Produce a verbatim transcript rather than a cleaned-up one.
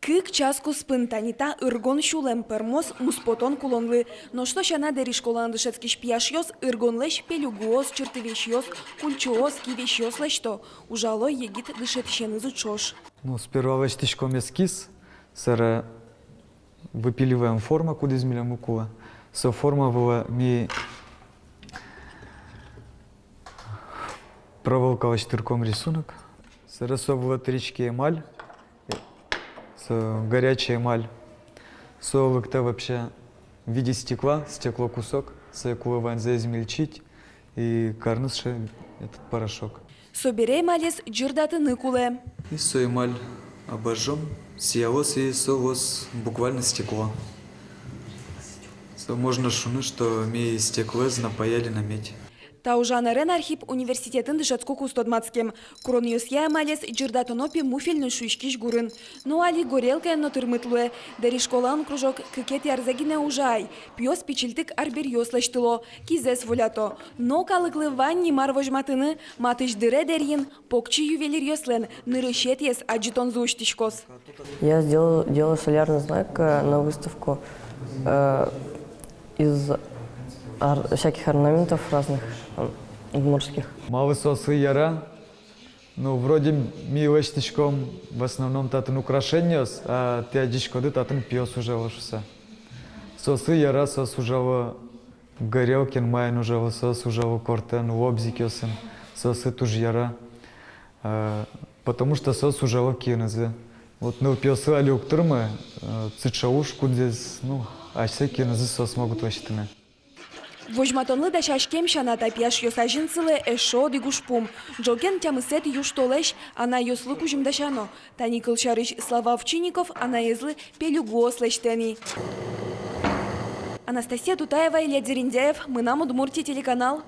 Кык час куспын тани та ыргон сюлэм пӧрмоз муспотон кулонлы. Нош со сяна, дэри школаын дышетскись пияшъёс ыргонлэсь пелюгуос, чыртывесьёс, кульчоос, кивесьёс лэсьто. Ужало егит дышетӥсенызы ӵош. Ну, сперва лэсьтӥськом эскиз, собере выпиливаем форма, кудӥз милемлы кулэ. Со форма вылэ ми проволока лэсьтырком рисунок. Собере со вылэ тыриське эмаль, со горячая эмаль. Со лыктэ вообще в виде стекла, стеклокусок. Сое кулэ ваньзэ измельчить и карыны сыӵе этот порошок. Собере эмалез ӟырдатыны кулэ. И со эмаль обожжём, сиялоз, и со луоз буквально стекло. Со можно шуыны, что ми стеклоез напаяли на медь. Та ужан ӧрен Архип университетын дышетско куспын тодматскем. Куронъёсъя эмалез ӟырдатоно пе муфельной шуиськись гурын. Но али горелкаен но тырмыт луэ. Дэри школаын кружок кыкетӥ арзэ гинэ ужа ай. Пиос пичильтык арбериос лэсьтыло, кизэс волято. Но калыклы вань ни мар возьматыны, матысь дыре Дэриын покчи ювелиръёслэн нырысетӥез адӟытонзы усьтӥськоз. Я сделал, делал солярный знак, э, на выставку, э, из ор-, всяких орнаментов разных, м, удмуртских. Малы соослы яра? Ну, вроде ми лэсьтӥськом в основном татын украшениос, а тӥ адӟиськоды, татын пиос ужало шуса. Соослы яра, соос ужало горелкаен, маин ужало, соос ужало кортэн, лобзикъёсын, соослы туж яра. Э, потому что соос ужало киынызы. Вот нылпиослы али уг тырмы, э, сыӵе уж, кудзэ, ну, асьсэ киынызы соос могут лэсьтыны. Возьматонлы дасяськем сяна, та пияшъёс азьын сылэ эшшо одӥг ужпум. Ӝоген тямысэтӥ южтолэзь анайёслы кузьым дасяно. Тани кылсярысь, Слава Овчинников анаезлы пелюгуос лэсьтэ ни. Анастасия Тутаева, Илья Дерендяев, «Мынам Удмуртие» телеканал.